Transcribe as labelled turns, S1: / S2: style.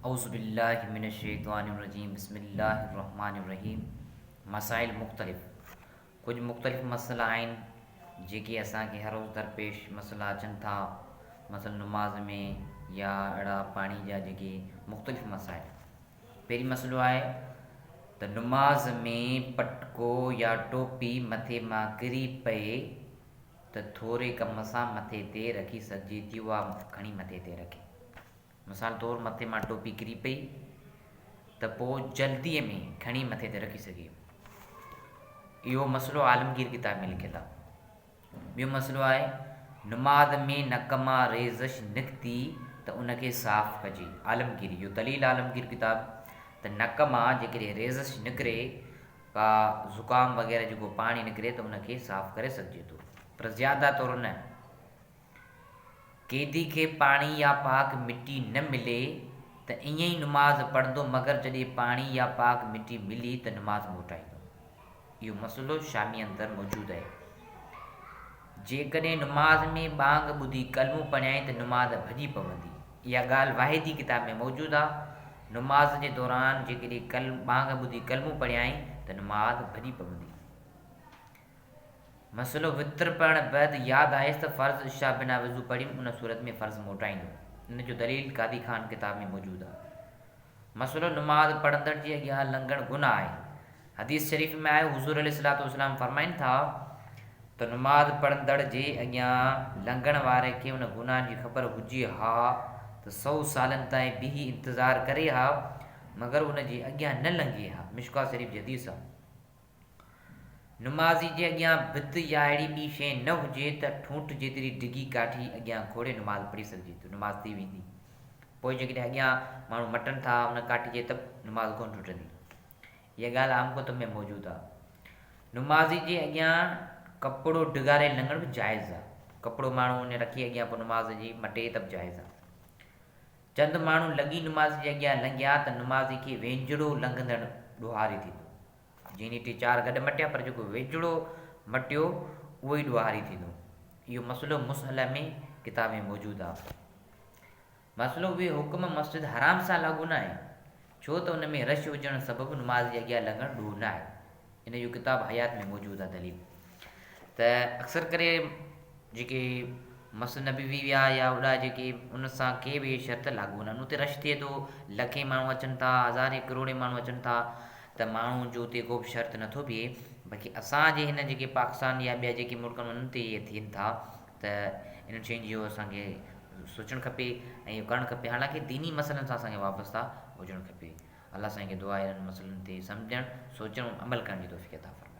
S1: اعوذ بالله من الشيطان الرجيم بسم الله الرحمن الرحيم مسائل مختلف ڪجهه مختلف مسئلا آهن جيڪي اسان کي هر روز درپيش مسئلا اچن ٿا مثلا نماز ۾ يا اهڙا پاڻي جا جيڪي مختلف مسائل پهرين مسئلو آهي ته نماز ۾ پٽڪو يا ٽوپي مٿي مان ڪري پئي ته ٿوري ڪم سان مٿي تي رکي سگهجي ٿي اها کڻي مٿي تي رکي مثال طور مٿي مان ٽوپي ڪري پئي ته پوء جلديء ۾ کڻي مٿي تي رکي سگهي. اهو مسئلو عالمگير ڪتاب ۾ لکيل آهي. ٻيو مسئلو آهي نماز ۾ نڪ مان ريزش نڪتي ته ان کي صاف ڪجي. عالمگيري اهو دليل عالمگير ڪتاب ته نڪ مان جيڪڏهن ريزش نڪري ڪا زڪام وغيره جيڪو پاڻي نڪري ته ان کي صاف ڪري سگهجي ٿو پر زياده طور نه. قيدي کي پاڻي يا پاڪ مٽي نه ملي ته ائين ئي نماز پڙهندو مگر جڏهن پاڻي يا پاڪ مٽي ملي ته نماز موٽائيندو. اهو مسئلو شامي اندر موجود آهي. جيڪڏهن نماز ۾ ٻانگ ٻڌي ڪلمو پڙهيائين ته نماز ڀڄي پوندي. اها ڳالهه واحدي ڪتاب ۾ موجود آهي. نماز جي دوران جيڪڏهن ٻانگ ٻڌي ڪلمو پڙهيائين ته نماز ڀڄي پوندي. مسئلو وتر پڙهڻ بعد ياد آيس ته فرض عشاء بنا وضو پڙهيم ان صورت ۾ فرض موٽائيندو. ان جو دليل قاضي خان ڪتاب ۾ موجود آهي. مسئلو نماز پڙهندڙ جي اڳيان لنگهڻ گناهه آهي. حديث شريف ۾ آهي حضور عليه الصلوة والسلام فرمائن ٿا ته نماز پڙهندڙ جي اڳيان لنگهڻ واري کي ان گناهه جي خبر هجي ها ته سئو سالن تائين بيهي انتظار ڪري ها مگر ان جي اڳيان نه لنگهي ها. مشڪوة شريف جي حديث آهي. نمازي جي اڳيان ڀت يا اهڙي ٻي شيء نه هجي ته ٺونٺ جيتري ڊگهي ڪاٺي اڳيان کوڙي نماز پڙهي سگهجي ٿو، نماز ٿي ويندي. پوء جيڪڏهن اڳيان ماڻهو مٽن ٿا ان ڪاٺي جي ته نماز ڪونه ٽٽندي. اها ڳالهه عام ڪتب ۾ موجود آهي. نمازي جي اڳيان ڪپڙو ڊگهاري لنگهڻ به جائز آهي. ڪپڙو ماڻهو ان رکي اڳيان پوء نماز جي مٽي ته به جائز آهي. چند ماڻهو لڳي نمازي جي اڳيان لنگهيا ته نمازي کي وينجهڙو لنگهندڙ ڏوهاري ٿيندو. جيني ٽي چار گڏ مٽيا پر جيڪو ويجهڙو مٽيو اهو ئي ڏوهاري ٿيندو. اهو مسئلو مسئله ۾ ڪتاب ۾ موجود آهي. مسئلو اهي حڪم مسجد حرام سان لاڳو نه آهن ڇو ته ان ۾ رش هجڻ سبب نماز جي اڳيان لنگهڻ ڏوهه نه آهي. ان جو ڪتاب حيات ۾ موجود آهي دليل ته اڪثر ڪري جيڪي مسجد نبوي ويا يا اڏا جيڪي ان سان ڪي به شرط لاڳو نه آهن اتي رش ٿئي ٿو لکين ماڻهو اچن ٿا هزارين ڪروڙين ماڻهو اچن ٿا ته ماڻهو جو اتي ڪو به شرط نٿو بيهي باقي اسان جي هن جيڪي پاڪستان يا ٻيا جيڪي ملڪ آهن انهن تي اهي ٿين ٿا ته انهن شين جو اسان کي سوچڻ کپي ۽ اهو ڪرڻ کپي حالانڪه ديني مسئلن سان اسان کي وابسته هجڻ کپي الله سائين کي دعا آهي انهن مسئلن تي سمجهڻ سوچڻ عمل ڪرڻ جي توفيق عطا فرمائي.